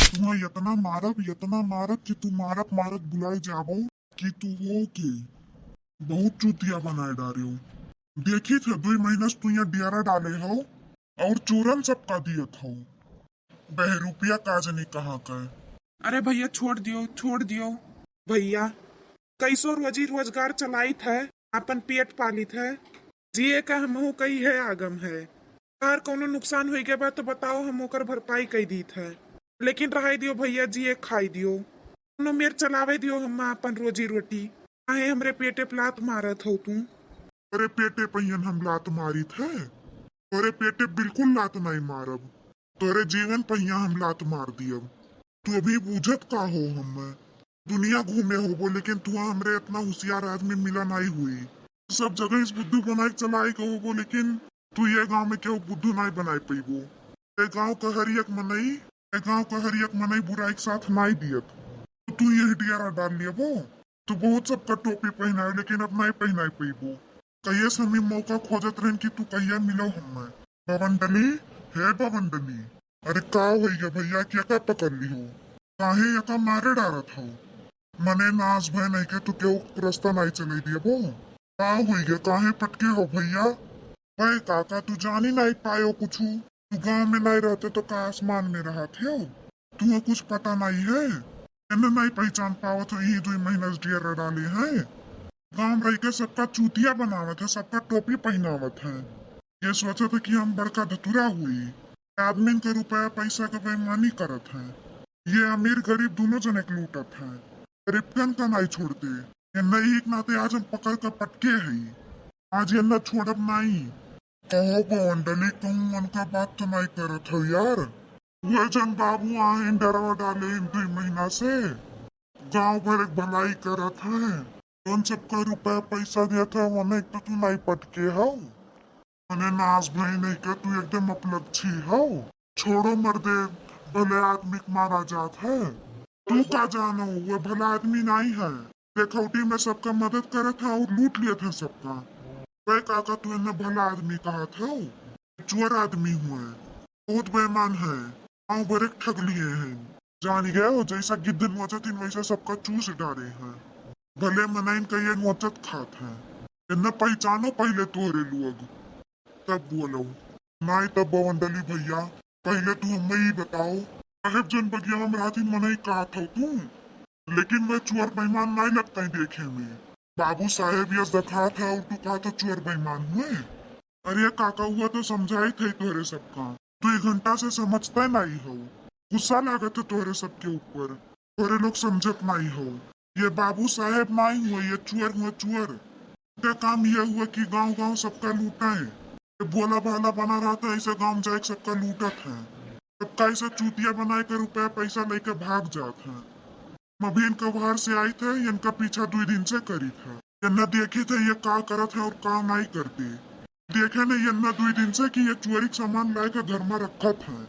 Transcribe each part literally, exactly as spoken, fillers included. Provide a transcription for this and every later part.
तुहा यतना मारब, यतना मारब कि तू मारत मारत भुलाए जाबो कि तू हो के। बहुत चूतिया बनाए डारेउ। देखित है, दुई महीना से तू यहाँ डेरा डाले हो और चूरन सबका दियत हो। बहरूपिया का जनी कहाँ का। अरे भैया, छोड़ दियो, छोड़ दियो। भैया, कैसो रोजी रोजगार चलाइत है, अपन पेट पालित है, जिए का हमहू कई है आगम है। अगर कौनो नुकसान होइ गया बा तो बताओ, हम ओकर भरपाई कई दीत है, लेकिन रहाई दियो भैया, जिए खाई दियो, कौनो मेर चलावे दियो हम अपन रोजी रोटी। काहे हमरे पेटे पे लात मारत हो तू? तोरे पेटे पहियन हम लात मारित है? तोरे पेटे बिल्कुल लात नहीं मारब, तोरे जीवन पहिया हम लात मार दियब। तू अभी बूझत का हो हमें? दुनिया घूमे होबो, लेकिन तू हमरे इतना होशियार आदमी मिला नहीं हुई। सब जगह इस बुद्धू बनाए चलाए के होबो, लेकिन तू ये गांव में केहू बुद्धू नहीं बनाए पैबो। ये गांव का हर एक मनई, ये गांव का हर एक मनई बुराई के साथ नहीं दियत। तो तू ये डेरा डाल लियबो। तू बहुत सबका टोपी पहनाए, लेकिन अब नहीं पहनाए पैबो। कहिए से हम ई मौका खोजत रहन कि तू कहिया मिलो हमें। बवंडली, हे बवंडली। अरे का होइगा भैया, केका पकड़ ली हो? काहे एका मारे डारत हो? मने नाश भय नहीं के तू केहू के रस्ता नहीं चले दियबो। का होइगा, काहे पटके हो भैया? बे काका, तू जानी नहीं पायो कुछू। तू गांव में नहीं रहते तो का आसमान में रहत हो? तुहे कुछ पता नहीं है, एन्ने नहीं पहचान पावत हो, यही दुई महीना से डेरा डाले हैं। गांव रह के सबका चूतिया बनावत है, सबका टोपी पहनावत है। ये सोचत है कि हम बड़का धतुरा हुई, आदमी के रुपया पैसा के बेईमानी करत है। ये अमीर गरीब दोनों जने के लूटत है, गरीबकन का नहीं छोड़ते। ये नहीं एक नाते आज हम पकड़ के पटके है, आज ये न छोड़ब नहीं। कहो बवंडली, कहूँ उनका बात तो नहीं करत हो यार। वह जन बाबू आए डरवा डाले इन दुई महीना से, गांव भर एक भलाई करत है, उन सबका रुपया पैसा देत है, उन्हें तो तू नहीं पटके हो। मने नाश भई नहीं का, तू एकदम अपलक्षी हो। छोड़ो मर्दे, भले आदमी के मारा जात है। तू का जानो, वह भला आदमी नहीं है। देखौटी में सबका मदद करत है और लूट लेत है सबका। बे काका, तू इन्हें भला आदमी कहत हो, चोर आदमी हुए, बहुत बेईमान है, गाँव भर एक ठग लिए हैं। जान गए हो, जैसा गिद्ध नोचत हैं, वैसा सबका चूस डारे हैं। भले मनइन का ये नोचत खात हैं। इन्हें पहचानो पहले तोहरे लोग, तब बोलो। नाई तब बवंडली भैया, पहले तू हमें ही बताओ, साहेब जन बगिया में रात ही मनई कहत हो तू, लेकिन वह चुअर बेईमान नाई लगता है देखे में। बाबू साहेब यस दिखात है और तू कहत हो चुअर बेईमान हुए। अरे काका, हुआ तो समझाई थे तोहरे सबका, तू एक घंटा से समझते नहीं हो। गुस्सा लागत है तोहरे सबके ऊपर, तोहरे लोग समझत नहीं हो। ये बाबू साहेब नहीं हुए, ये चुअर हुए, चुअर। इनका काम यह हुआ कि गांव-गांव सबका लूटा है। ये भोला भाला बना रहता है, ऐसे गांव जाए के सबका लूटत है। सबका ऐसे चूतिया बनाए के रुपया पैसा लेके भाग जात है। मभीन कबार से आई थे, इनका पीछा दुई दिन से करी थे। इन्ना देखी थे ये का करत है और का नहीं करती। देखे नहीं इन्ना दुई दिन से कि ये चोरी के सामान लाए के घर में रखत है।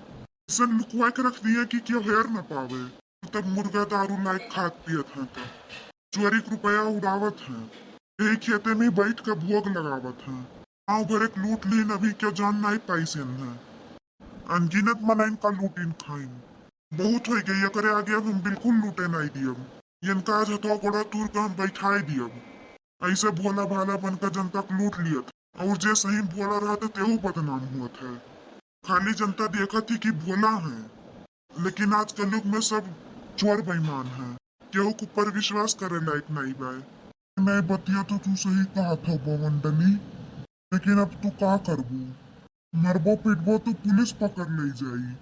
इसन लुकवा के रख दिए कि क्यों हेर न पावे। तब मुर्गा दारू लाए खात पियत हैं, तब चोरी के रुपया उड़ावत हैं, यही खेते में बैठ के भोग लगावत हैं। गाँव भर एक लूट लीन, अभी क्या जान नहीं पाई से हैं। अनगिनत मनइन का लूटिन खाइन, बहुत हो गई, एकरे आगे अब हम बिल्कुल लूटे नहीं दियब। इनका आज हथवा गोड़ा तूर के हम बैठाए दियब। ऐसे भोला भाला बनकर जनता के लूट लियत, और जे सही भोला रहत है, तेहू बदनाम हुअत है। खाली जनता देखत ही कि भोला है, लेकिन आज के युग में सब चोर बेईमान है, केहू के ऊपर विश्वास करे लायक नहीं बाय। नहीं, बतिया तो तू सही कहत हो बवंडली, लेकिन अब तू का करबू? मरबो पीटबो तो पुलिस पकड़ ले जाई।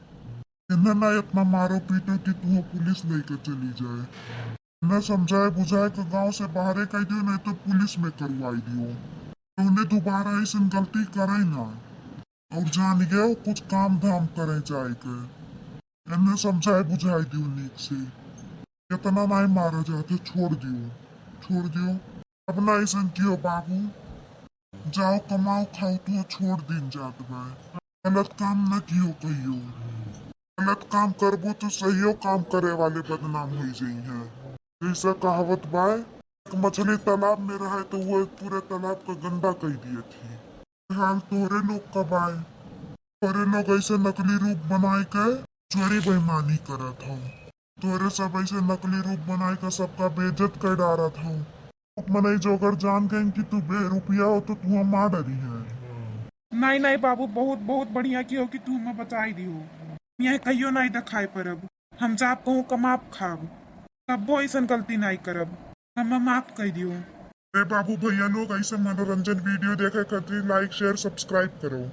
इन्हें ना इतना मारो पीटो कि तू पुलिस लेकर चली जाए। इन्हें समझाए बुझाए के गांव से बाहरे कह दियो, नहीं तो पुलिस में करवाई दियो। तो उन्हें दोबारा ऐसी गलती करे ना। और जान गए कुछ काम धाम करे जाए के। इन्हें समझाए बुझाए दियो नीक से। इतना नहीं मारा जाते, छोड़ दियो, छोड़ दियो। अब ना ऐसा कियो बाबू, जाओ कमाओ खाओ, तू छोड़ दिन जात बा। गलत काम न कियो कहियो। गलत काम करबो तो सहियो काम करे वाले बदनाम हो जाई हैं। जैसा कहावत बा, एक मछली तालाब में रहे तो वो पूरे तालाब का गंदा कर दिए थी। हाल तोहरे लोग का बाय। तोहरे लोग ऐसे नकली रूप बनाए के चोरी बेईमानी करत हौ। तोरे सब ऐसे नकली रूप बनाए का सबका बेइज्जत कर डारत हौ। लोग मनई जो अगर जान गए कि तू बेरुपया हो तो तू मार डरी है। नहीं नहीं बाबू, बहुत बहुत बढ़िया कियो कि तू हमें बचाई दियो। यहाँ कहियो नहीं दिखाई परब। हम जाब कहूँ कमाब खाब, कब्बो ऐसन गलती नहीं करब। हमें माफ कर दियो। अरे बाबू भैया लोग, ऐसे मनोरंजन वीडियो देखे खातिर लाइक शेयर सब्सक्राइब करो।